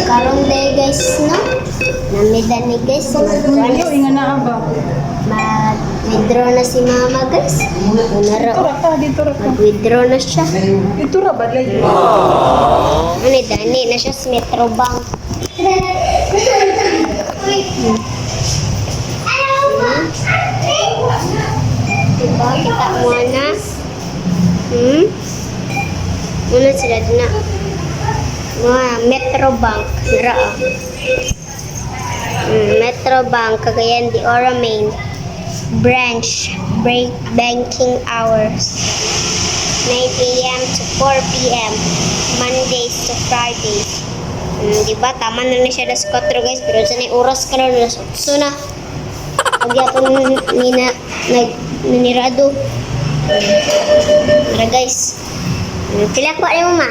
Karon day guys, no? Namida ni guys. Ayo, inga na ba? Mag-withdraw na si mama, guys. Una ra. Dito ra ka, dito ra ka. Mag-withdraw na siya. Dito ra ba lay? Ano, dani na siya sa Metro Bank. Diba? Kita mo na. Hmm? Muna sila na. Mga Metro Bank. Nara, oh. Metro Bank, Cagayan de Oro Main Branch. Break banking hours. 9 a.m. to 4 p.m. Mondays to Fridays. Di ba? Tama na na siya alas 4, guys. Pero sa na oras karon, alas 8 na. Pagyapon ni na nag nanirado. Tara, guys. Pila ko mo, ma?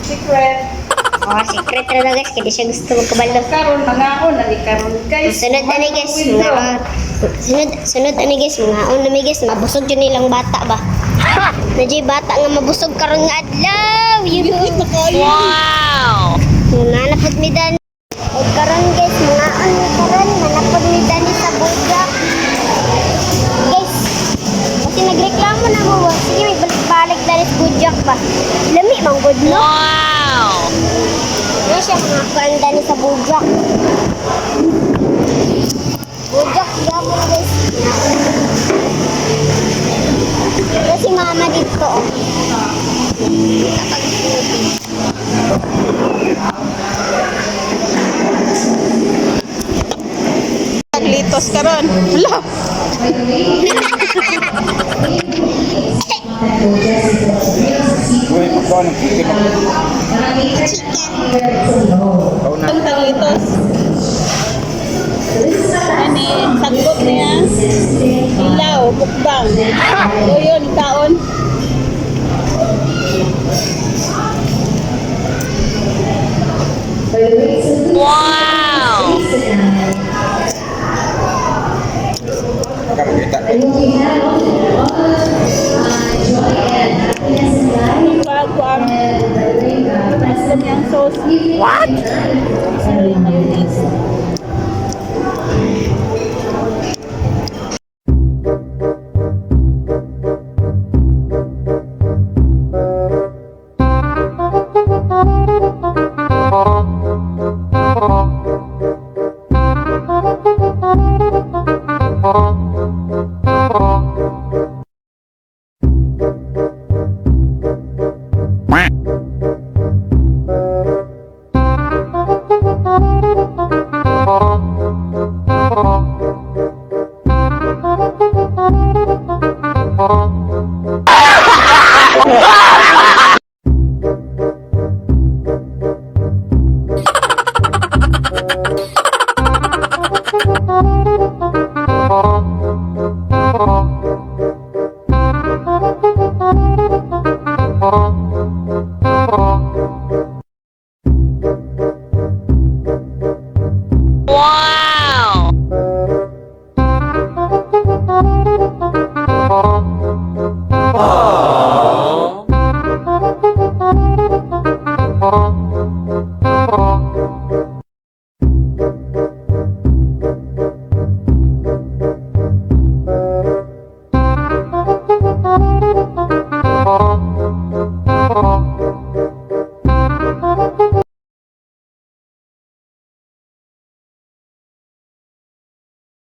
Secret. Oh, secret ra daw, guys. Kaya di siya gusto magkabalo. Karon mangaon na ni karon, guys. Sunod na ni, guys. Mga, sunod, sunod na ni, guys. Mga na mi, guys. Mabusog yun nilang bata ba? Nadyo'y bata nga mabusog karon nga adlaw. Yun. Wow! Nanapod mi dani. O karon, guys, mga on mi karon, manapod mi dani sa bugak. Guys, kasi nagreklamo na mo ba? Sige, may balik-balik dani sa bugak ba? Lami man gud, no? Wow! Ano siya mga kuan dani sa bugak. Bugak gapon, guys. Kasi mama dito, oh. Kapag smoothie. Litos karon. Hala. Uy, magkano ng chicken? Chicken. Ikaw na. Ang taglitos. Ani, sagbot niya. Ilaw, mukbang. O yun, taon. Wow! Kita. Pagkuan. Basta niyang sauce. What? Mayonnaise. Wow!